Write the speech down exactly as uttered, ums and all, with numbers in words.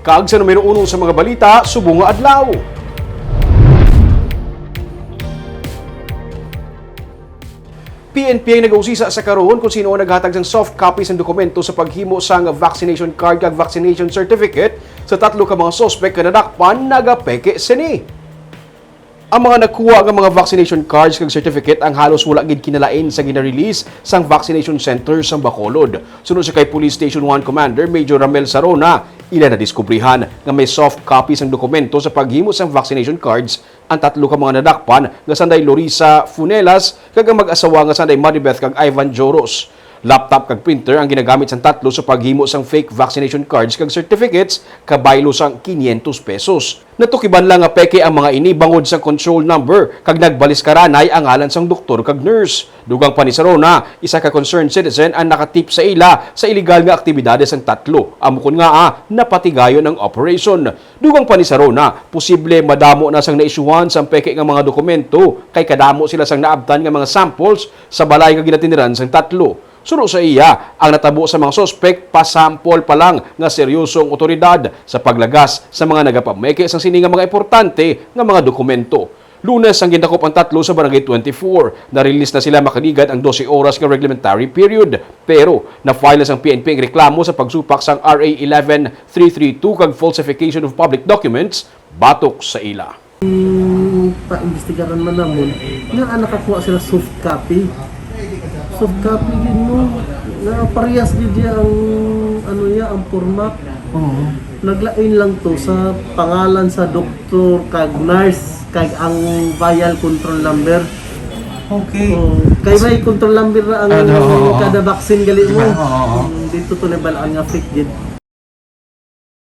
Kag sa numero uno sa mga balita subong nga adlaw. P N P ang nag-usisa sa karon kung sino ang naghatag sang soft copy sang dokumento sa paghimo sang vaccination card kag vaccination certificate sa tatlo ka mga suspek nga nadakpan nagapeke sini. Ang mga nakuha nga mga vaccination cards kag certificate ang halos wala gid kinalain sa gina-release sang vaccination center sa Bacolod. Suno sa kay Police Station one Commander Major Ramel Sarona, ila nadiskubrihan nga may soft copy sang dokumento sa paghimo sang vaccination cards ang tatlo ka mga nadakpan nga sanday Lorisa Funelas kag ang mag-asawa nga sanday Maribeth kag Ivan Joros. Laptop kag printer ang ginagamit sang tatlo sa paghimo sang fake vaccination cards kag certificates, kabaylo sang quinientos pesos. Natukiban lang nga peke ang mga ini bangod sang control number kag nagbaliskaranay ang ngalan sang doktor kag nurse. Dugang pa ni Sarona, isa ka concerned citizen ang nakatip sa ila sa iligal nga aktibidades sang tatlo. Amo kon ngaa napatigayon ang operation. Dugang pa ni Sarona, posible madamo na sang naisyuhan sang peke nga mga dokumento kay kadamo sila sang naabtan nga mga samples sa balay nga ginatiniran sang tatlo. Suno sa iya, ang natabo sa mga suspek pasampol pa lang nga seryoso ang otoridad sa paglagas sa mga nagapameke sang sini nga mga importante nga mga dokumento. Lunes ang gindakop ang tatlo sa Barangay twenty-four. Na-release na sila makaligad ang dose oras nga reglementary period. Pero na-file na sang P N P ang reklamo sa pagsupak sang R A eleven three three two kag falsification of public documents batok sa ila. Mm, pa-imbestigaran man namon nga, ah, nakakuha sila soft copy. Soft copy gid mo. Nga parehas gid niya ang, ano niya, ang format. Oo. Naglain lang to sa pangalan sa doktor kag nurse kag ang vial control number. Okay. Oh, kay may control number na ang Ano, oo. kada vaccine gali mo. Diba? Oo, oo. Mm, dito to nabalaan nga fake gid.